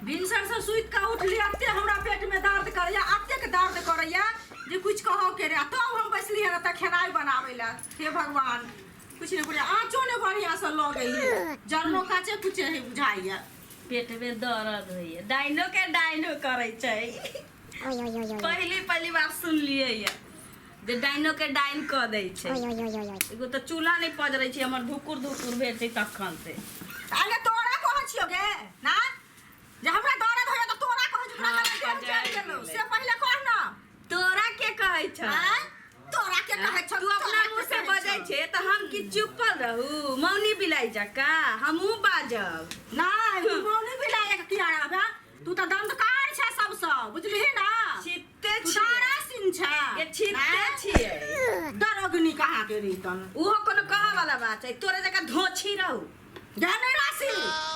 भिनसरसँ सुति कऽ उठली एते हमरा पेटमे दर्द करैया, एतेक दर्द करैया जे कुछ कहऽ के रे। आ तब हम बैसली हन एतऽ खेनाइ बनाबै लए। हे भगवान, कुछ नहि बुझाइ, आँचो नहि बढ़िआँसँ लगै है, जरनो काचे कुचे है बुझाइया। पेटमे दर्द होइए, डाइनो के डाइनो करै छै। पहली पहली बार सुनलियै ये जे डाइनो के डाइन कऽ दै छै। एगो तऽ चूल्हा नहि पजरै छै हमर, धुकुर धुकुर भेल छै तखन से। अरे तोरा कहै छियौ गे ना जे हमरा दर्द होइया तऽ तोरा कहै छियौ। हाँ, तोरा पजरि चलि गेलौ गेलै। से पहिले कह ना। तोरा के कहै छै? आँय? तोरा के कहै छौ? तू अपना तोरा के मुँह से कहै बजै छौ? छै तऽ हम की चुपल रहू मौनी बिलाइ जकाँ? हमहूँ बाजब। नहि, तू मौनी बिलाइ के किया रहबे? तू तऽ दंतकार छै सबसँ, बुझलिही ना? छित्ते तू छियै। दारा सिंह छै। ये छित्ते आँय? छियै। दरोगनी कहाँ के रहीतन? ओहो कोनो कहऽ वाला बात छै? तोरे जकाँ धोछी रहू। जा नहीं राशि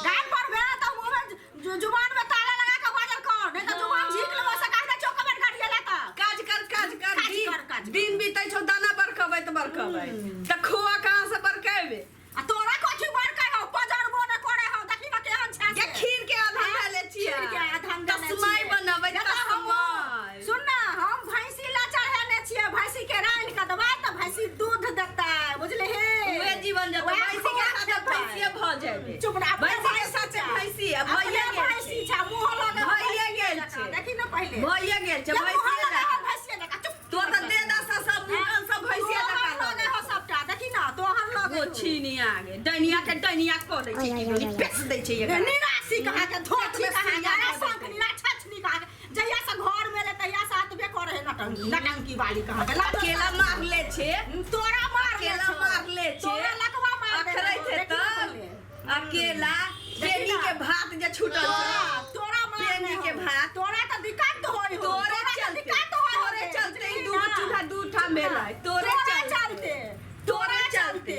गाय पर बे त मुंह में जुबान में ताला लगा के बाजल कर, नहीं त जुबान झीक लेबो से काहे चौक में गाड़ी ला त। काज कर, काज कर। काज दिन कर, काज कर। दिन बीतै छौ, दाना बरकबैत बरकबैत तऽ खोआ कहाँ से बरकेबे? आ तोरा कथी बरकै हौ? पजरबो न करे हौ, देखी न केहन छै ये से। खीर के आधा देले छियै। खीर के आधा देने तस्मై छियै। बनबै। ये तऽ तस्मै। सुन ना, हम भैंसी ला चढ़ेने छियै, भैंसी के रान्हि के देबै तऽ भैंसी दूध देतै, बुझलिही? उहे जीवन जतौ। उएह भैंसी के खोआ साथे खेतै। भैंसिए भऽ जेबै। चुप रह, अपने भैंसी के भैंसी साथे छै। भैंसी आ अपने भइए गेल भैंसी छै। छै, मुँह लगे भइए भैंसी गेल जकाँ। छै। देखी ने पहिले। भइए गेल छै ये मुँह भैंसिए लगे जकाँ। हौ भैंसिए जकाँ, चुप। तोर तऽ देह दशा सब मुँह सब भैंसिए तोहर जकाँ लगे हौ सबटा, देखी ने, तोहर लगे हौ। गोछिनिया गे, डैनिया के डैनिया कऽ दै छै, की गोली पेस दै छै एकरा। निराशी कहाँ के, धोती पेटमे कहाँ के, सुइया धऽ शंख देतै। नीरा छछनी कहाँ के, जहिया से घर में एलै तहिया से आतबे करे है नटंकी नटंकी वाली कहाँ के। लाजो अकेला मारले छै। तोरा मार अकेला मारले छै। तोरा लकवा मार देने अखरै हौ, छै देखी ने तब पहिले। अकेला देखी पेनी ना। के भात जे छूटल तोरा छै। तोरा मार पेनी के भात। तोरा तऽ दिक्कत होय हो। तोरे तोरा तऽ चलते, दिक्कत होय हो तोरे गे, चलते ई बुझलिही दूगो ना? चूल्हा दू ठाम भेलै। तोरे तोरा चलते, चलते, तोरे चलते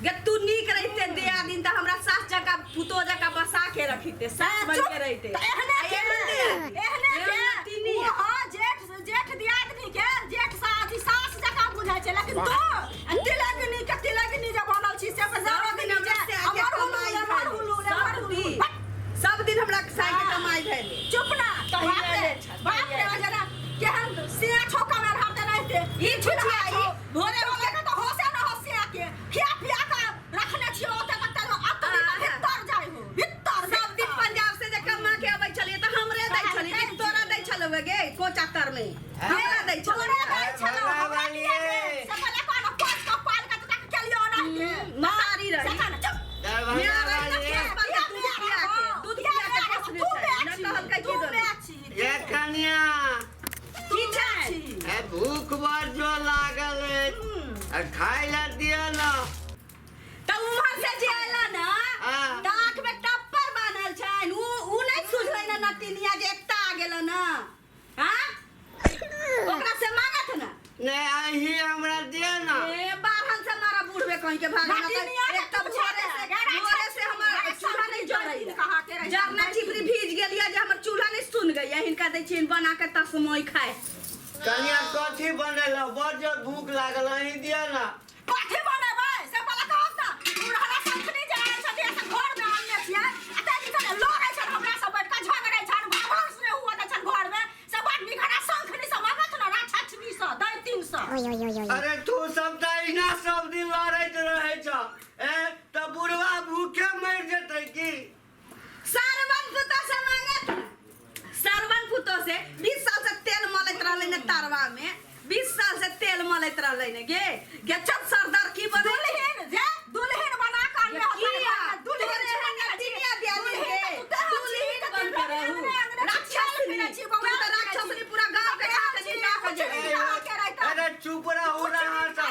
गे। तू नीक रहिते दियादिन तऽ हमरा सास जकाँ पुतोह जकाँ बसा के रखिते, सास बन चुप, के रहिते। तऽ एहने आ के एहन दियादिन, एहने एहन के नतिनी। ओ हँ, जेठ जेठ दियादनी के जेठ सा अथी सास जकाँ बुझै छै, लेकिन तू आ तिलगनी के तिलगनी जे बनल छी से सब दिन दरोगनी हमरा जे साय के अमर हुलुल कमाई अमर भेलै। हुलुल अमर सब हुलुल। दिन बट सब दिन हमरा साय के हाँ। कमाई भेलै। चुप ना। तहिया बाप रे ले छल, बाप रे, तहिया ले। जेना केहन सिया छौका में रहते रहते ई छुछियाई भोरे भोरे के तऽ होशे न हो सिया के, खिया पिया के रखने छियै ओते तक तऽ अतनी तऽ हाँ। भीतर जाइ हो भीतर। सब दिन भीतर। पंजाब से जे कमा के अबै छलियै तऽ हमरे दै छलियै कि तोरा दै छलौ गे? कोचा तर में हमरा दै छलौ। तोरे दै छलौ, हमरा किया दे? से पहिले कहल पोस के पाल के तऽ केलियो ओनाहिते। मतारी से रही। कहल चुप। मेरा रही ना केस पर के दूध पिया के, दूध पिया के पोसने तू छै न कहलकै तू की दो बेची। ये कनिया। की छै? ए भूख बड़ जो लागल अछि, आ खाय लए दिअ न। तऽ उम्हर से जे अयला न हाँ। तऽ आँख में टप्पर बान्हल छनि, उ उ नहि सुझलै न नतिनिया जे एकटा आ गेल न। हाँ, ओकरा से मांगत न। नहि, अहीं हमरा दिअ न। ए बारहन से मारा बूढ़बे कहीं के भाग न। नतिनिया के एक तऽ भोरे से भोरे से हमर चूल्हा नहीं जरैया, जरना चिपरी भीज गेलिया जे हमर चूल्हा नहीं सुन गई। हिनका दै छियनि बना के तस्मोई खाए। कनिया, कथी बनेलहुँ? बड़ जोर भूख लागल, अहीं दिअ न। कथी बनेबै से पहिले कहब तऽ। बुढ़हरा संखनी जे आयल छथिन से घरमे आनने छियै आ ताहि दिन से लड़ै छनि हमरा से, बैठ कऽ झगड़ै छनि, भावस नहि हुअ दै छनि घरमे, से बड़ निघरा संखनी से मांगत ने राक्षसनी से दैतिन से। अरे तू सब तऽ अहिना सब दिन लड़ैत रहै छ, ए तऽ बुढ़वा भूखे मरि जेतै की? सरवन पुतो से मांगत, सरवन पुतो से। 20 साल से तेल मलैत रहलै ने तरवा में, 20 साल से तेल मलैत रहलै ने गे गे। चल सरदार की बनै दुल्हन जे दुल्हन बना कऽ अनने होतै किया? घरमे, दुल्हन तोरे छेबे एहन करै छी। नतिनिया दियादनी दुल्हन गे। तऽ तू तेहन छी, दुल्हन तऽ बन के रहू। राक्षसनी राक्षसनी तू तऽ राक्षसनी, पूरा गाँव के खा के निकाह के जेबही। अरे चुप रहू ना अहाँ सब।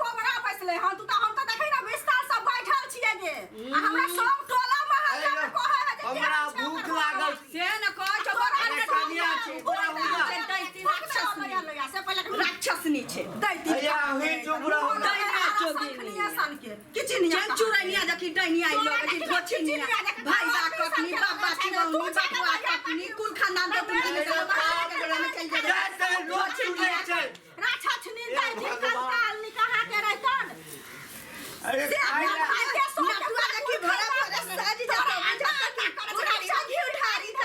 कोबरा बैसले हन तू तऽ, हम तऽ देखै ने बिस्तर सब बैठल छियै गे, आ हमरा सब टोला मोहल्ला मे कहै है जे हमरा केहन छै भूख ओकर लागल। से न कहै छौ। तोरा अरे कनिया, चुप रहू ना। राक्षसनी से पहिले राक्षसनी छै। दैती। अया अहीं चुप रहू ना। दैना जोगिनी। सन के किचिनिया चल चुरैनिया जखी डैनिया आइलो जखी धोछिनिया, भाई बा कटनी, बाबा चिबौनी, बटुआ कटनी, कुल खानदान के तुम अरे बाप रे, चल जेबै। जाय तऽ रोज चुनै छै। राक्षसनी हे दैती भगवान। कंकाल निकहा के रहितन अरे से खाय अपना लए भाई के सोच नटुआ देखी भरा भरा साज जाता, बुझाता कि उठारी घी उठारी।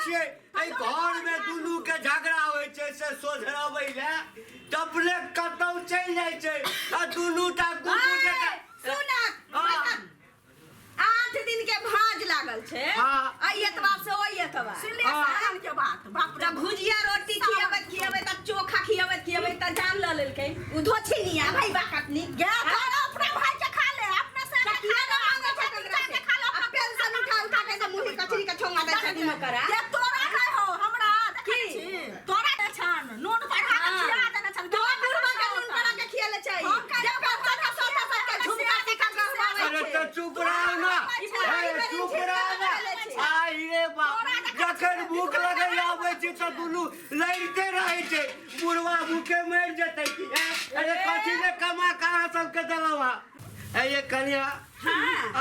छियै एहि घर में दुनू के झगड़ा होइ छै से सोझरबै ले तऽ अपने कतौ चलि जाइ छै आ दुनू टा कुकुर जकाँ सुन हाँ। 8 दिन के भाज लागल छै हाँ। अइ एतबार से ओइ एतबार सुन ले सावन के बात बाप रे तऽ भुजिया रोटी खियबैत खियबैत आ चोखा खियबैत खियबैत तऽ जान लऽ लेलकै उ धोछिनिया भाई बा कटनी गे तोरा अपना भाई के खा ले अपना से तऽ किया न मांगै छै केकरा से खा ले आ पेंशन उठा उठा के तऽ मुँही कचरी के ठोंगा दै छथिन ओकरा ये तोरा नहीं हो हमरा देखै की? छी तोरा के छन नून पढ़ा के हाँ। खिया देने छन तोरा बुढ़वा के नून पड़ा के खियले छै हम जे पेंशन के सौदा सबके झुमका टीका गहवाबै अरे छै तऽ चुप रह ना ई बुढ़ारी ए, बड़ी चुप झिझक रह ना लगले छै। आई रे बाप जखन भूख लगै आबै छै तऽ दुनू लड़िते रहै छै बुढ़वा भूखे मरि जेतै की ए, अरे कथी ने कमा कऽ अहाँ सबके देलहुँ हँ ए ये कनिया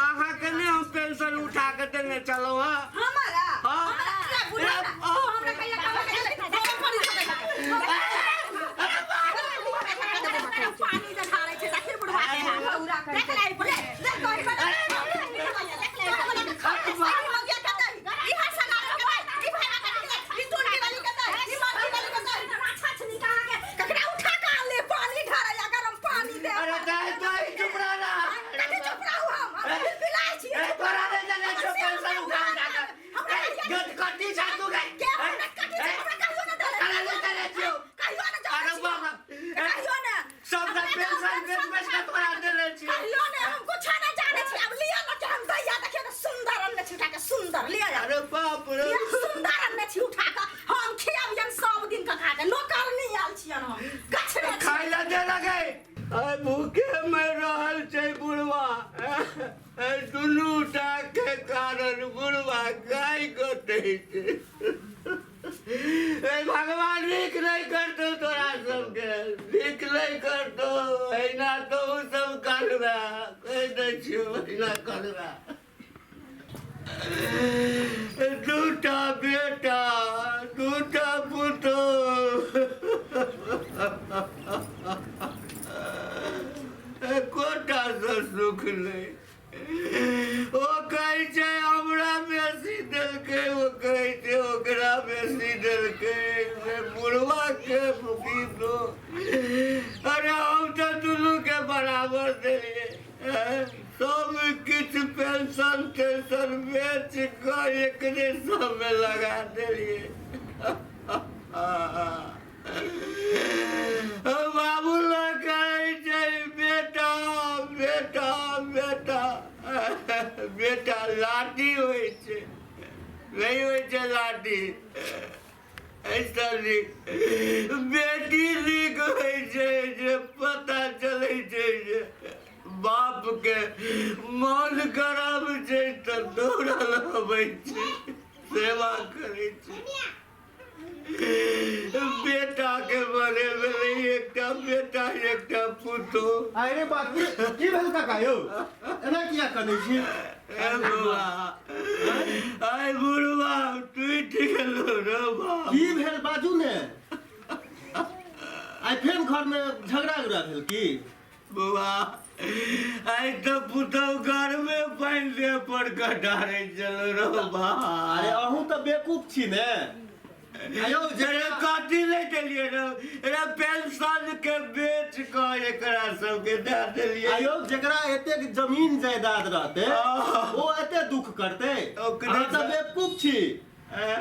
अहाँके ने हम पेंशन उठा के देने चलहुँ हँ हमरा हाँ। हमरा किया बुढ़ा ए, तू हमरा कहिया कमा के देले तोरा पड़ी पानी जे ढारै छै देखी बुढ़वा के देख ले ई बुढ़वा देख तोरी बड़ा देख ले ई हर सगार के भाई ई भाई का ई टोटी वाली के दे ई माटी वाली के दे छछनी कहाँ के ककरा उठा के आन ले पानी ढारै गरम पानी दे अरे दाइ दाइ चुप रह ना कथी चुप रहू हम हम पिलाइ छी ए, तोरा नहि देने छियौ पेंशन उठा उठा के हमरा ए, गत कट्टी छा तू गे के हमरा कथी छै हमरा कहियो न देले करा नहि देने छियौ कहियो न अरे जानै बाप रे। कहियो न सबटा पेंशन बेच बेच के तोरा देने छियौ कहियो न हम कुछ न जानै छी अब लिअ न के हम दैया देखियौ न सुंदर अन्न छी उठा के सुंदर लिअ जा अरे बाप रे लिअ सुंदर अन्न छी उठा के हम खियाबियन सब दिन के खा के नौकरनी आयल छियन हम गछने छी। खाय लए दे लगे आइ भूखे मरि रहल छै बुढ़वा ए दुनू टा के कारण बुढ़वा गाय कटै छै ए भगवान नीक नहि करतौ तोरा सबके नीक नहि करतौ एहिना तोहू सब करबे कहि दै छियौ एहिना करबे दूटा बेटा दूटा पुतोह एकोटा सँ सुख नहि ओ कहै छै हमरा बेसी देलकै ओ कहै छै ओकरा बेसी देलकै से बुढ़वा के की दो अरे हम तऽ दुनू के बराबर देलियै सब किछु पेंशन तेंशन बेच कऽ एकरे सबमे लगा देलियै बाबू लग कहै छै बेटा बेटा बेटा बेटा लाठी होइ छै नहि होइ छै लाठी एहिसँ नीक बेटी नीक होइ छै जे पता चलै छै जे बापके मन खराब छै तऽ दौड़ल अबै छै सेवा करै छै बेटाके मरे भेलै एकटा बेटा एकटा पुतोह अरे बाप की की भेल काका यौ एना किया कनै छी ए बौआ आइ बुढ़वा टूटि गेलो रे बाप की भेल बाजू ने आइ फेर घरमे झगड़ा उगड़ा भेल की बौआ आइ तऽ पुतहु घरमे पानि देह पर कऽ ढारै छलो रे बाप अरे अहूँ तऽ बेकूफ छी ने आयौ जरे कथी नहि देलियै रे रे पेंशन के बेच कऽ एकरा सबके दए देलियै आयौ जकरा एतेक जमीन जायदाद रहते आह। ओ एते दुख करते ओकरे अहाँ तऽ बेवकूफ छी हैं?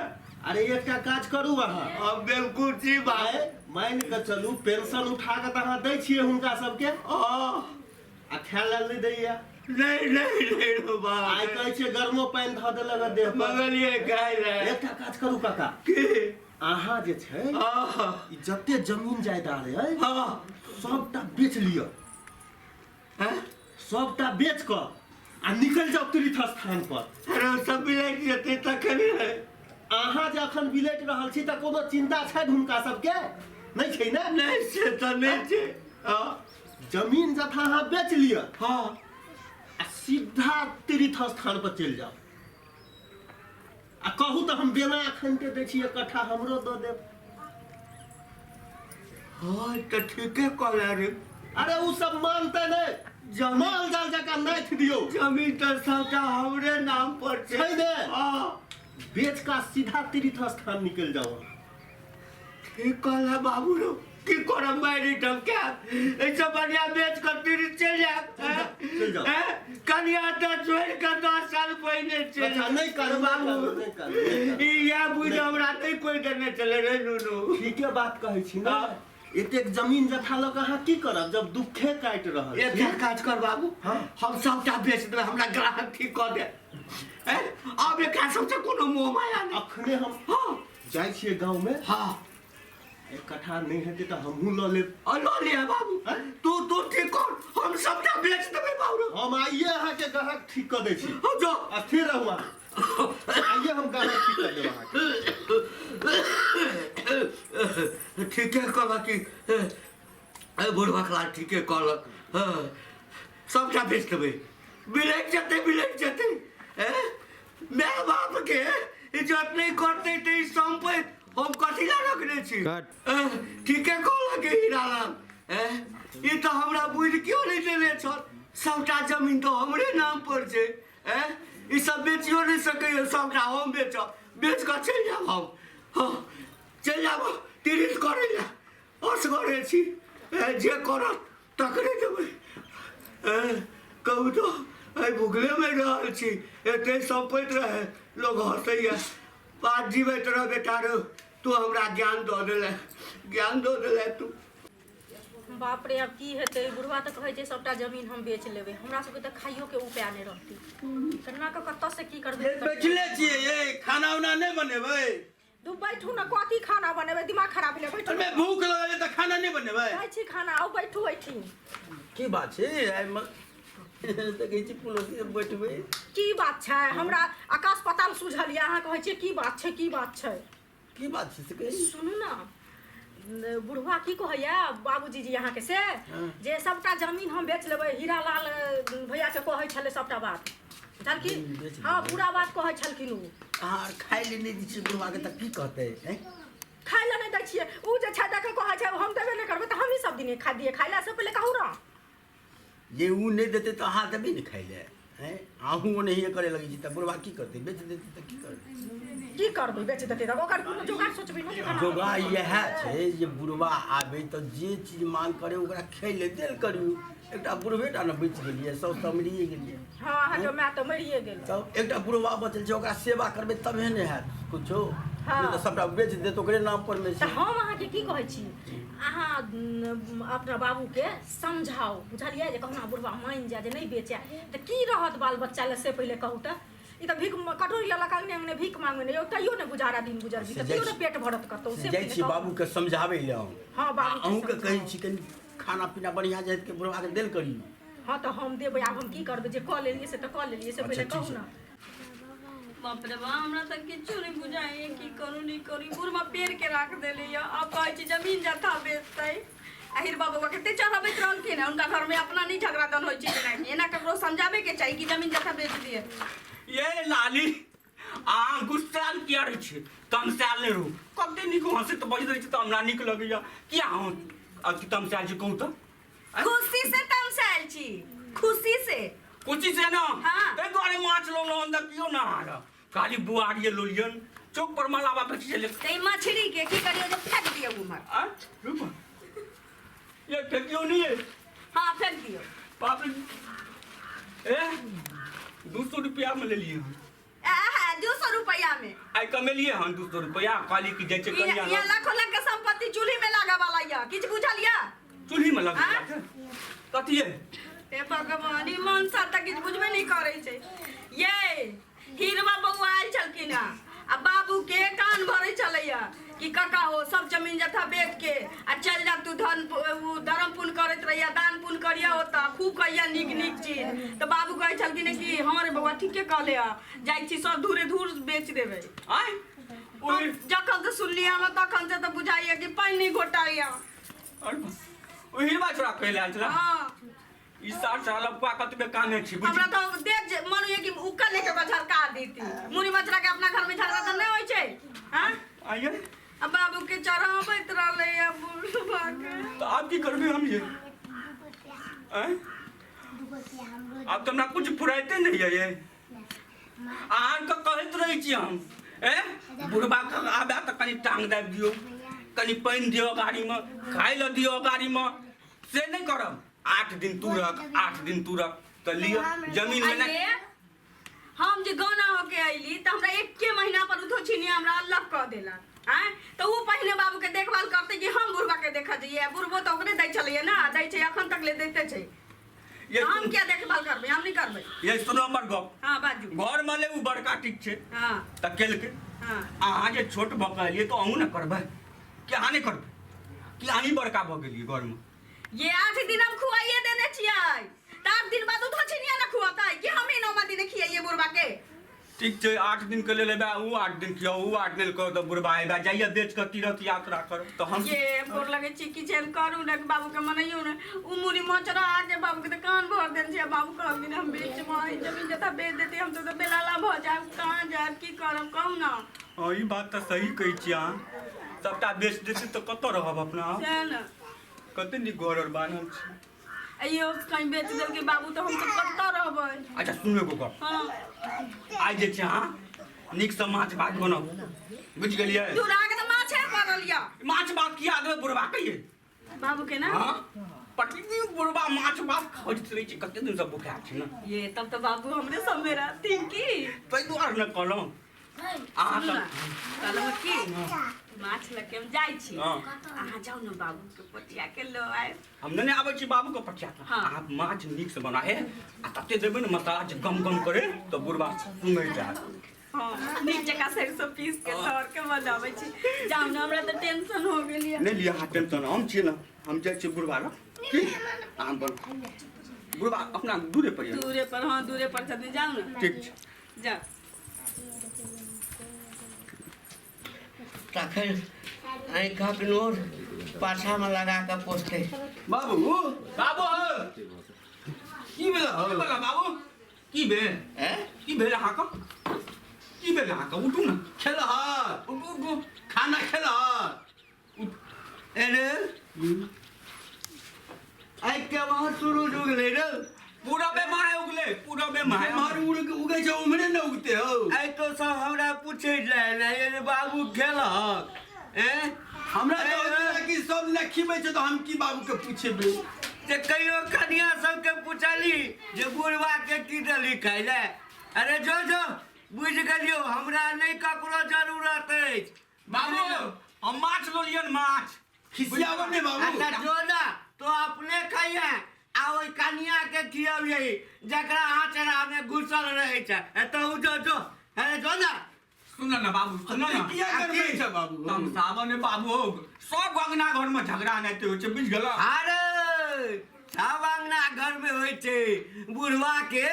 अरे एकटा काज करू अहाँ हम बेवकूफ छी भाई आइ मानि कऽ चलू पेंशन उठा कऽ तऽ अहाँ दै छियै हुनका सबके आ खाय लेल नहि दैया नहि नहि नहि रो बाप आइ कहै छियै गरमो पानि धऽ देलक हँ देह पर मंगलियै खाय लए एकटा काज करू काका की अहाँ जे छै हाँ ई जते जमीन जायदाद अइ हाँ सबटा बेच लिअ हैं? सबटा बेच कऽ आ निकलि जाउ तीर्थ स्थान पर अरे ओ सब बिलटि जेतै तखन ने अहाँ जे अखन बिलटि रहल छी तऽ कोनो चिन्ता छनि हुनका सबके नहि छै ने नहि से तऽ नहि छै हँ जमीन जथा अहाँ बेच लिअ हँ आ सीधा तीर्थ स्थान पर चलि जाउ आ कहू तऽ हम बेना अखन के दै छी एक कट्ठा हमरो दऽ देब हँ तऽ ठीके कहला रे अरे उ सब मानते नहि जमीन माल जाल जकाँ नाथि दियौ जमीन तऽ सबटा हमरे नाम पर छै छै ने? हँ बेच का सीधा तीर्थ स्थान निकलि जाउ अहाँ। ठीक कहला बाबू रो की करब मारि के एहिसँ बढ़िया बेच कऽ तीर्थ चलि जायब। चलि जाउ। हैं? कनिया तऽ छोड़ि कऽ 10 साल पहिने चलि। अच्छा, नहि कानू, नहि बाबू। कानू, नहि कानू, नहि कानू। ई इएह बुझि हमरा नहि कोइ देने छलै रे नुनू। ठीके बात कहै छी ने। हाँ। एतेक जमीन जथा लऽ कऽ अहाँ की करब जब दुखे काटि रहल छी? एकटा काज कर बाबू। हाँ। हम सबटा बेच देबै, हमरा ग्राहक ठीक कऽ दे। हैं? आब एकरा सबसँ कोनो मोह माया नहि। अखने हम हाँ। जाइ छियै गाँवमे। हाँ। एक कट्ठा नहि हेतै तऽ हमहूँ लऽ लेब। आ लऽ लिअ बाबू। हैं? तू तू ठीक कर, हम सबटा बेच देबै बाबू। हम आइए अहाँके ग्राहक ठीक कऽ दै छी। हम जो। स्थिर रहू अहाँ, आइए हम ग्राहक ठीक कऽ देब अहाँके। ठीके कहलक कि बुढ़वा खला, ठीके कहलक। हाँ, सबटा बेच देबै, बिलटि जेतै, बिलटि जेतै। माय बापके इज्जत नहि करतै तऽ ई सम्पति हम कथी लए रखने छी? ठीके कहलक हीरालाल। ई तऽ हमरा बुझि केओ नहि देने छल। सबटा जमीन तऽ हमरे नाम पर छै। ई सब बेचियो नहि सकैए, सबटा हम बेचब। बेच कऽ चलि जायब हम। हँ, चलि जायब तीर्थ करै लए। असगरे छी, जे करत तकरे देबै। कहू तऽ, एहि भुखलेमे रहल छी, एते सम्पति रहै, लोग हँसैए। बात जीवैत रह बेटा रौ, तू हमरा ज्ञान दऽ देले, ज्ञान दऽ देले तू। बाप रे, आब की हेतै? बुढ़वा तऽ कहै छै सबटा जमीन हम बेच लेबै। हमरा सबके तऽ खाइयो के उपाय नहि रहतै। केना कऽ कतऽ से की करबै? बैठले छियै ये, खाना उना नहि बनेबै? तू बैठू ने, कथी खाना बनेबै? दिमाग खराब भेलै, बैठू। अरे भूख लगल तऽ खाना नहि बनेबै? खाइ छी खाना, आउ बैठू एहिठिन। की बात छै? आइ देखै छी पड़ोसी सब बैठबै। की बात छै? हमरा आकाश पाताल सुझल यऽ, अहाँ कहै छियै की बात छै, की बात छै। की बात छै से कही। सुनू ने, बुढ़वा की कहैया बाबूजी जी अहाँके से जे सबटा जमीन हम बेच लेबै। हीरालाल भैया के कहै छलै सबटा बात बुझलखिन। बेच लेबै। हँ, पूरा बात कहै छलखिन ओ। अहाँ आर खाइ लए नहि दै छियै बुढ़वाके तऽ की कहतै हैं? खाइ लए नहि दै छियै, ओ जे छै देखै कहै छै हम देबे नहि करबै, तऽ हमही सब दिने खा दियै खाइ लए, से पहिले कहू ने। जे ओ नहि देतै तऽ अहाँ देबै ने खाइ लए? हैं, अहूँ ओनाहिए करे लगै छी तऽ बुढ़वा की करतै? बेच देतै तऽ की करबै? की करबै बेच देतै तऽ? ओकर कोनो जोगाड़ सोचबै ने जे केना। जोगाड़ इएह छै जे बुढ़वा आबै तऽ जे चीज मांग करे ओकरा खाइ लए देल करियौ। एकटा बुढ़बे टा ने बचि गेलियै, सब तऽ मरिए गेलियै। हँ, अहाँके माय तऽ मरिए गेल। तब एकटा बुढ़वा बचल छै, ओकरा सेवा करबै तबे ने हैत कुछो। हाँ। नहि तऽ सबटा बेच देत, ओकरे नाम पर मे तऽ छै। हम अहाँके की कहै छी, अहाँ अपना बाबूके समझाउ, बुझलियै, जे कहुना बुढ़वा मानि जाय जे नहि बेचै तऽ की रहत बाल बच्चा लए, से पहिले कहू। तऽ ई तऽ भीख कटोरी लऽ कऽ अङ्गने अङ्गने भीख मांगने यौ, तैयो ने गुजारा दिन गुजर से तऽ जाइ तैयो ने छी- पेट भरत कतौ से से जाइ पहिले छी कहू। बाबूके समझाबै लए हम। हँ, आ बाबूके अहूँके कहै समझाउ। छी, कनि खाना पीना बढ़िआँ जाइत के बुढ़वाके देल करियौ। हँ, तऽ हम देबै। आब हम की करबै? जे कऽ लेलियै से तऽ कऽ लेलियै, से अच्छा, पहिले ठीक कहू छै। ने। बाप रे बाप, हमरा तऽ किछु नहि बुझाइए, की करू नहि करू। बुढ़वा पेड़ के राख देली यऽ, आब कहै छी जमीन जथा बेचतै। आहिर बाबा कते चढ़ाबैत रहलखिन हँ, हुनका घरमे अपना नहि झगड़ा दन होइ छै। जेनाकि एना ककरो समझाबे के चाही कि जमीन जथा बेच दिए। ये लाली, अहाँ गुस्सायल किया रहै छी? तमसायल नहि रहू। कते नीक हँसैत बजैत रहै छी तऽ हमरा नीक लगैया। किया अहाँ अथी तमसायल छी, कहू तऽ? खुशी से तमसायल छी, खुशी से। खुशी से ने? हाँ। ताहि दुआरे माछ लेलहुँ हन, देखियौ ने, अहाँके खाली बुआरिए लोलियन चौक पर मलावा बेचै छलै। तऽ ई मछली के की करियौ जे फेंक दियौ उम्हर। आँय, रुकू। ये फेकियौ नहीं ये? हाँ, फेंक दियौ। बाप रे, ए 200 रुपया में लेलिए हन। आहा, 200 रुपया में? आइ कमेलिए हन 200 रुपया। कहली कि जाइ छै कनिया यहाँ लग। लाखों लाख के संपत्ति चूल्ही में लागे वाला यऽ, किछु बुझल यऽ? चूल्ही में लग आँय? कथी है? हे भगवान, ई मनसा तऽ किछु बुझबे नहि करै छै। ये हीरवा बौआ आयल छलखिन हँ आ बाबू के कान भरै छलैया कि काका हो, सब जमीन जथा बेच के आ चल जा तू, धन उ धर्म पुण्य करैत रहिया, दान पुण्य करिया, होता खूब कहिया नीक नीक चीज। तऽ बाबू कहै छलखिन कि हँ रे बौआ, ठीके कहले हँ, जाइ छी सब धूरे धूर बेच देबै। आँय, ओहि जखन से सुनलियै हमरा तखन से तऽ बुझाइया कि पानि नहि घोटाइया। अरे, ओहि हिरवा छोड़ा कहै लए आयल छला? हँ। ई सार साल लपका कतबे काने छी बुझ। हमरा तऽ देख जे मन होइया कि उक्का लेके ओकरा झरका देती। मुड़ी मचरा के अपना घर में झगड़ा तऽ नहि होइ छै? हाँ। आइए। आ बाबू के चढ़ाबैत रहलै आ बुढ़बा के। तऽ आब की करबै हम ये? आँय, आब तऽ हमरा कुछ फुराइते नहि ये। अहाँके कहैत रहै छी हम ए बुढ़बा के आबे तऽ कनि टांग दाबि दियौ, कनि पानि दियौ गाड़ीमे, खाय लए दियौ गाड़ीमे, से नहि करब। 8 दिन तू रख, 8 दिन तू रख, तऽ लिअ जमीन मे। अरे हम जे गौना होके अयली तऽ हमरा एके महीना पर उधो छिनी हमरा अलग कऽ देलक। आँय, तऽ ओ पहिने बाबूके देखभाल करतै कि हम बुढ़बा के देखऽ जइयै? बुढ़बो तऽ ओकरे दै छलैया ने, दै छै अखन तक ले दैते छै। ये हम किया देखभाल करबै? हम नहि करबै। ये सुनो हमर गप। हाँ बाजू। घर में ले उ बड़का ठीक छै। हाँ। तऽ केलकै। हाँ। अहाँ जे छोट भऽ के एलियै तऽ अहूँ ने करबै कि अहाँ नहि करबै? कि अहीं बड़का भऽ गेलियै घरमे? ये 8 दिन हम खुआइए देने छियै, तऽ 8 दिन बाद उधो छिनिया ने खुआतै कि हम ही 9 दिन खियाइए बुढ़बा के? ठीक छै, 8 दिन के लेल एबै, उ 8 दिन खियाउ, उ 8 दिन कऽ तऽ बुढ़बा एबै जाइए बेच कऽ तीर्थ यात्रा कर तऽ हम ये गोर लगै छी, किछु एहन करू ने बाबू के मनैयौ ने। उ मुड़ी मोचरा आके बाबू के तऽ कान भर देने छै। बाबू कहलखिन हम बेचबै जमीन जथा, बेच देतै, हम तऽ बेलाला भऽ जायब, कहाँ जायब, की करब, कहू ना। हँ, ई बात तऽ सही कहै छी अहाँ। सबटा बेच देतै तऽ कतऽ रहब अपना? सएह ने। कते नीक घर आर बान्हल छै। अइयो कहीं बेच देलकै बाबू तऽ हम तऽ कतऽ रहबै? अच्छा सुनू एगो गप। हाँ। आइ जे छै अहाँ नीकसँ माछ भात बनाउ, बुझि गेलियै? दूर आके तऽ माछे पड़ल यऽ। माछ भात किया देबै बुढ़बा के ये? बाबू के ना। हाँ, पटनी बुढ़बा माछ भात खोजैत रहै छै, कते दिनसँ भुखायल छै ने। ये तब तऽ बाबू हमरे सब में रहथिन की? ताहि दुआरे ने कहलहुँ अहाँ सुनू सब। ने, कहलहुँ की माछ लऽ के हम जाइ छी। हाँ। अहाँ जाउ ने बाबू के पोटिया के लऽ आयब। हम नहि आबै छी बाबूके पठिया के। हाँ। अहाँ माछ नीकसँ बना हे आ तते देबै ने मसाला जे गम गम करे तऽ बुढ़बा सुनै जायत। हाँ, नीक जकाँ सरिसो पीस के तर के बनाबै छी। जाउ ने, हमरा तऽ टेंशन हो गेल यऽ। नहि लिअ अहाँ टेंशन, हम छियै ने, हम जाइ छियै बुढ़बा लग। की अहाँ बन बुढ़बा अपना दूरे पर यऽ? दूरे पर, हाँ दूरे पर छथिन, जाउ ने। ठीक छै। जाउ। तखन आँखिक नोर पाछामे लगा कऽ पोसतै। बाबू, बाबू हौ, की भेल हौ? की भेल बाबू? की भेल? ए की भेल अहाँके? की भेल अहाँके? उठू ने। खेलह? उठू उठू। खाना खेलह? अरे आइ के वहाँ सूरज उगलै रे? पूरबे माहे उगले, पूरबे माहे। एम्हर उगै छै उम्हरे ने उगते हौ। आइ तो सब हमरा पूछै लए रे बाबू खेलहक? ए हमरा तऽ होइत रहै कि सब दिना खिबै छै तऽ हम की बाबू के पुछेबै? जे कहियो कनिया सबके पुछली जे बुढ़वा के की देली खाइ लए? अरे जो जो, बुझि गेलियौ, हमरा नहि ककरो जरूरत अछि। बाबू हम माछ लऽ लियन माछ। खिसियाबऽ ने बाबू। अच्छा जो ना, तो अपने खाइहे आ ओहि कनिया के खियबियै जकरा आँचरा मे घुसल रहै छै। एतहु जो जो, अरे जो ना। सुन ने बाबू, सुन ने। किया करबै छै बाबू? तमसाबऽ ने बाबू हौ, सब अंगना घर में झगड़ा नहि होइ छै, बुझि गेलऽ? अरे सब अंगना घर में होइ छै, बुढ़वा के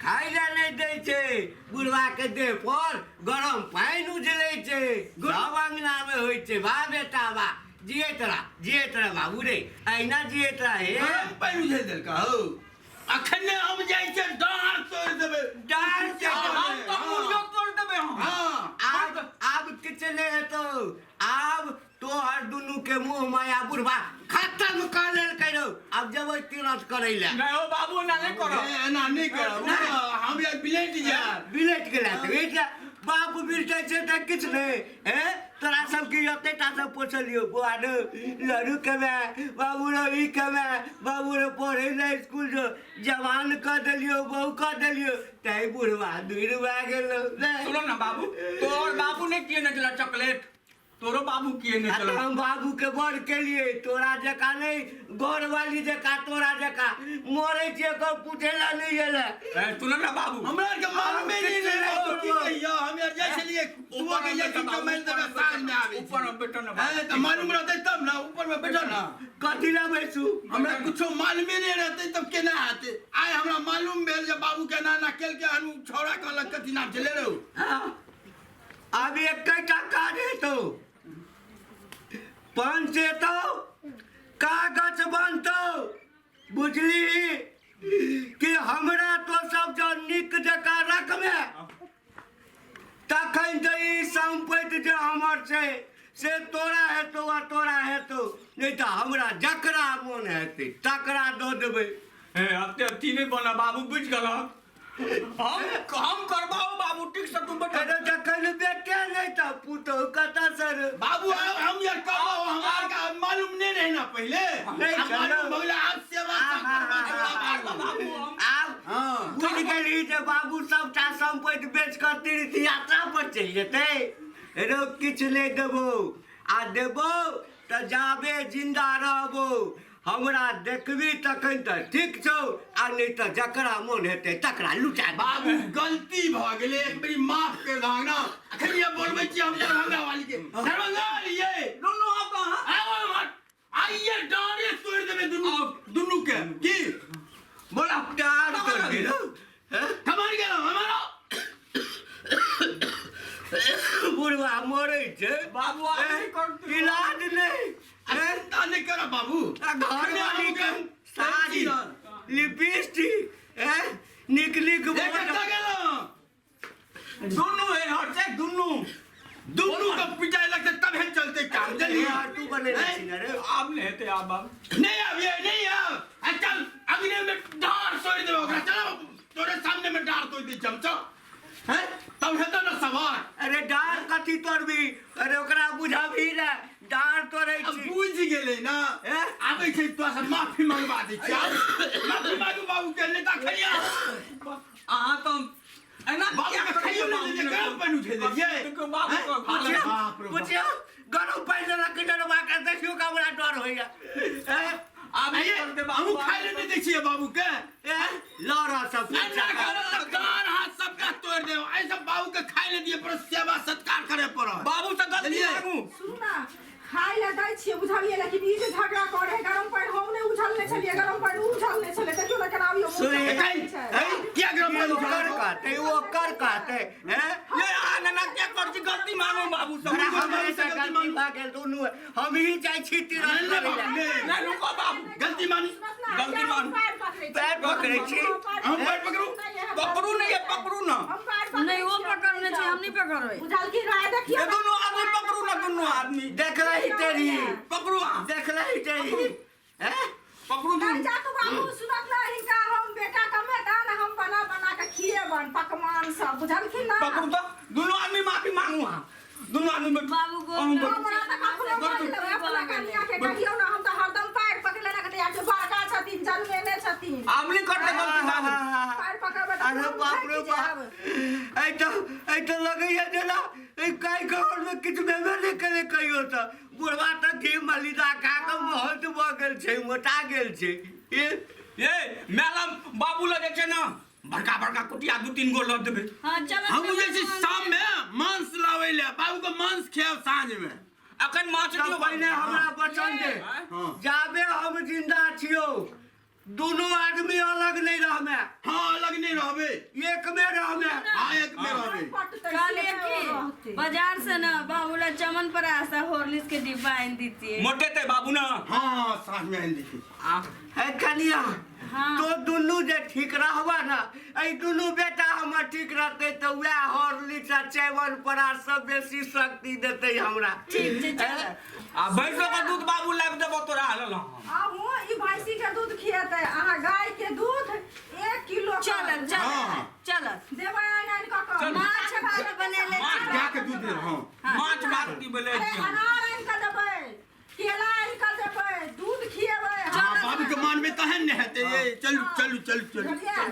खाइ लए नहि दै छै, बुढ़वा के देह पर गरम पानि उझलै छै, सब अंगना में होइ छै। वाह बेटा वाह, जियैत रह, जियैत रह बाबू रे, अहिना जियैत रह। हे गरम पानि उझलि देलका हौ? अखने हम जाइ छियै डाँर तोड़ि देबै। डाँर तोड़ि हम तऽ मुड़ियो तोड़ि देबै हम। हाँ। आब आब किछु नहि हेतौ, आब तोहर दुनू के मुँह माया बुढ़वा खत्म कऽ लेलकै रौ। आब जेबै तीरथ करै लए। नहि हो बाबू, एना नहि करब। ए, एना नहि करब, हम यार बिलटि जायब। बिलटि गेला तऽ बिलटि गेला। बाप बिलटै छै तऽ किछु नहि। हे तोरा सबके एते टा सब पोसलियौ बौआ रे, लड़ू के माय बाबू रे, ई के माय बाबू रे, पढ़ै लए स्कूल जो जवान कऽ देलियौ, बहु कऽ देलियौ, तै बुढ़वा दूर भए गेलौ। सुनो ना बाबू, तोहर बाबू ने किए नहि देलक चॉकलेट? तोरो बाबू किए नहि आ तऽ देलक? हम बाबू के बड़ केलिए, तोरा जकाँ नहि, घरवाली जकाँ तोरा जकाँ मरै छियै कऽ पूछै लए नहि एलै। ए, सुनो ना बाबू, हमरा आरके मालूमे नहि रहै बाबू, की कहियौ, हम यार जाइ छलियै सुबह के जाइ छी कमाइ लए तऽ साँझ मे आबै छी। ऊपर में बैठो ना बाबू। ए, तऽ मालूम रहतै तब ने, ऊपर मे बैठो ना। कथी लए बैसू? हमरा कुछो मालूमे नहि रहतै तब केना हेतै? आइ हमरा मालूम भेल जे बाबू केना एना केलकै हन। उ छौड़ा कहलक कथी नाम छलै रौ? हाँ, आब एकेटा काज हेतौ, पंच एतौ, कागज बनतौ, बुझली कि हमरा तो सब जँ नीक जकाँ रखबे तखन तऽ ई सम्पत्ति जे हमर छै से तोरा हेतौ आ तोरा हेतौ, नहि तऽ हमरा जकरा मोन हेतै तकरा दऽ देबै। हे अते अथी नहि बना बाबू, बुझि गेलह? हम हम करबाओ बाबू, ठीक से तू बैठो। अरे जखन बेटे पुतोह कतऽ से रे? बाबू अब हम यार कब हमार का मालूम नहीं रहे ना पहले। नहीं अब छल। मालूम भगला आप सेवा सब करबा छौड़ा बाबू। आब हाँ। बुझि गेली जे बाबू सबटा सम्पत्ति बेच कऽ तीर्थ यात्रा पर चलि जेतै। रौ किछु नहि देबौ, आ देबौ तऽ जाबे जिन्दा रहबौ हमरा देखबी तखन तऽ ठीक छौ, आ नहि तऽ जकरा मोन हेतै तकरा लुटा देबै। बाबू गलती भऽ गेलै, एक बेरी माफ कर दहक ना। अखन ये बोलबै छी हम दरभंगा वाली के, दरभंगा वाली ये दुनू आब कहाँ आबो हमर आइये डारे तोड़ि देबै दुनू दुनू के की बोला डार तोड़ि देलौ हैं? कमर गेलौ हमारा बुढ़वा मरै छै बाबू आब नहि करतै। इलाज नहि हैं? चिंता नहि करऽ बाबू। आ घरवाली के साड़ी लिपस्टिक हैं? नीक नीक ए, बोर्ड। कतऽ गेलौ? दुनू हे हट दुनू दुनू के पिटाई लगतै तबे चलतै काम जल्दी। यार तू बनेने छी ने रे। आब नहि हेतै आब आब नहीं अब ये नहीं अब आ चल अगने में डार तोड़ देबो ओकरा। चलो तोरे सामने में डार तोड़ दै चमचा हैं तब हेतौ ना सवार। अरे डार कथी तोड़बी? अरे ओकरा बुझाबी ने डार तोड़ै अब छी। बुझि गेलै ना। हैं? आबै छै तोरा से माफी मंगवा दै छी। आब माफी मांगू बाबू के नहीं तऽ खइया अहाँ तऽ एना बाबू के खाइयो नहि देलियै, गरम पानि उठे देलियै। देखियौ बाबू के हालत। पुछियौ बाप रे बाप। पुछियौ गरम पानि देलक कि डरबा के देखियौ कि हमरा डर होइया हैं? आब नहि आइये, करतै बाबू। हमहूँ खाइ लए नहि दै छियै बाबू के। हैं? लड़ सब एना करब तऽ कान हाथ सबटा तोड़ि देब। एहि सब बाबू के खाइ लए दिअ पड़त, सेवा सत्कार करे पड़त। बाबू से गलती बुझलियै? मांगू। सुनू ना, खाय लए दै छियै बुझलियै, लेकिन ई जे झगड़ा करे है गरम पानि हम नहि उझलने छलियै, गरम पानि उ उझलने छलै। देखियौ ने केना अबियौ मुँह सुन, से एकाइ, छै। ऐ, किया गरम पानि ओकर उझलने? कहतै ओकर कहतै हैं? ये अहाँ एना किया करै छी? गलती मांगू बाबू से। अरे बाबू हमरे से से गलती गलती मांगू। भऽ गेल दुनू हम ही जाइ छी तीरथ नहीं, करै लए। नहीं, नहि रुको बाबू। गलती मानी। सुनत ना, गलती किया हम मानू। पैर पकड़ै छी? पैर पकड़ै छी। हम पैर पकड़ू? पकड़ू नहि ये पकड़ू ना। हम पैर पकड़ै नहीं वो छी, पकड़ने छै, हम नहीं पकड़बै। बुझलखिन राय देखियौ ये ने। दुनू आदमी पकड़ू ना, दुनू आदमी देखलही तेरी पकड़ू अहाँ। देखलही तेरी हैं? पकड़ू नहीं दुनू। जा तू बाबू सुनत ना, हिनका हम बेटा कमेता ना हम बना बना के खिएबन पकवान सब बुझलखिन ना। पकड़ू तऽ दुनू आदमी माफी मांगू अहाँ। दुनू आदमी बैठू। बाबू गोर अहूँ बैठू। हमरा तऽ कखनो बाजि लेबै अपना कनिया के कहियौ ना, हम तऽ हरदम पैर पकड़ले ना कहते यार जे बड़का छथिन जन्मेने छथिन। आब नहि करतै गलती बाबू। पैर पकड़बै तऽ अरे हम बाप रे थाकि बाप, जायब। ऐ तऽ ऐ तऽ लगैया जेना ई काइ घर में किछु भेबे नहि केलै कहियो। तऽ बुढ़वा तऽ घी मलिदा खा कऽ महंत भऽ गेल छै, मोटा गेल छै। ए ये मेला बाबू लग जे छै ने बड़का बड़का कुटिया 2-3 गो लऽ देबै। हाँ चलो। हम जे छै शाम में मांस लाबै लए बाबू के मांस खायब साँझ में। अखन माछ तऽ दियौ पहिने हमरा वचन दे, हाँ। जाबे हम जिंदा छियौ दुनू आदमी अलग नहि रहमे। हाँ अलग नहीं रहबे, एक में रहमे। हाँ एक में रहबे। पटतै कहलिए से कि रहतै। बाजार से ना बाबू ला चमन पर आसा हॉर्लिक्स के डिब्बा आन दीतिए। मोटेतै बाबू ना। हाँ साँझ में आनि देखी। आ है कनिया हाँ। तो दुनू जे ठीक रहबा ना, एहि दुनू बेटा हमर ठीक रहतै तऽ वएह हॉर्लिक्स आ च्यवन प्राश सब बेसी शक्ति देतै हमरा। ठीक छै चल। आ भैंसो के दूध बाबू लाबि देबो तोरा लेल हम। अहूँ ई भैंसी के दूध खिएतै, अहाँ गाय के दूध 1 किलो के चल चल हाँ। चल देबै आनि आनि कऽ कऽ। माछ भात बनेले माछ छी। गाय के दूध दे। हाँ माछ भात की बोले अरे छी हम। अनार आनि कऽ देबै, केला आनि कऽ देबै, दूध खिएबै। हाँ बाबू के मानबे तहन ने हेतै। ये चलू चलू चलू चलू। बुझलियै?